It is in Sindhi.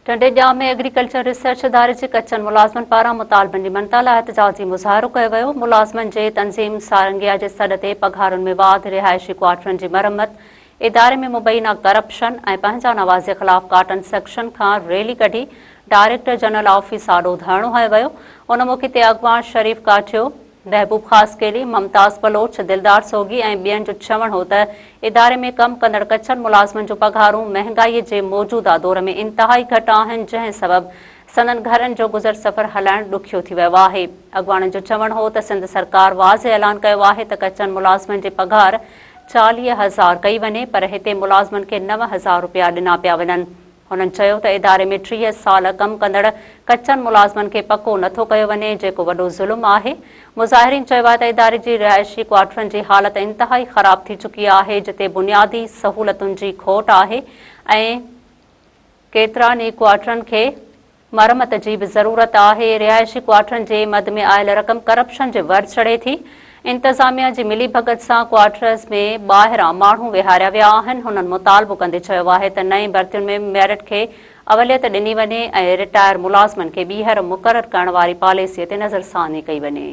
ٽنڊي ڄام ۾ ايگريڪلچر ريسرچ اداري جي ڪچن ملازمن پاران مطالبن جي مڃتا لاء احتجاجي مظاهرو ڪيو ويو. ملازمن جي تنظيم سارنگيا جي سڏ تي پگهارن ۾ واڌ، رهائشي ڪوارٽرن جي مرمت، اداري ۾ مبينا ڪرپشن ۽ پنهنجا نوازي خلاف ڪاٽن سيڪشن کان ريلي ڪڍي ڊائريڪٽر جنرل آفيس آڏو ڌرڻو هنيو ويو. ان موقعي تي اڳواڻ شريف ڪاٺيو، محبوب خاصخيلي، ممتاز بلوچ، دلدار سوگي ۽ ٻين جو چوڻ هو ته اداري ۾ ڪم ڪندڙ ڪچن ملازمن جون پگهارون مهنگائي جي موجوده دور ۾ انتهائي گهٽ آهن جنهن سبب سندن گهرن جو گذر سفر هلائڻ ڏکيو ٿي ويو آهي. اڳواڻن جو چوڻ هو ته سنڌ سرڪار واضح اعلان ڪيو آهي ته ڪچن ملازمن جي پگهار 40 هزار ڪئي وڃي پر هتي ملازمن کي 9000 رپيا ڏنا پيا وڃن. هنن چيو ته اداري ۾ 30 سال ڪم ڪندڙ ڪچن ملازمن کي پڪو نٿو ڪيو وڃي جيڪو وڏو ظلم آهي. مظاهرين چيو آهي ته اداري جي رهائشي ڪوارٽرن جي حالت انتهائي خراب ٿي چڪي آهي جتي بنيادي سهولتن جي کوٽ آهي ۽ ڪيترن ئي ڪوارٽرن کي مرمت جي به ضرورت آهي، رهائشي ڪوارٽرن جي مد ۾ آيل رقم ڪرپشن جي ور چڙهي ٿي، انتظاميا جي ملي ڀڳت سان ڪوارٽرز ۾ ٻاهران ماڻهو ويهاريا ويا آهن، هنن مطالبو ڪندي چيو آهي ته نئين ڀرتين ۾ ميرٽ کي اوليت ڏني وڃي ۽ رٽائر ملازمن کي ٻيهر مقرر ڪرڻ واري پاليسي تي نظرثاني ڪئي وڃي.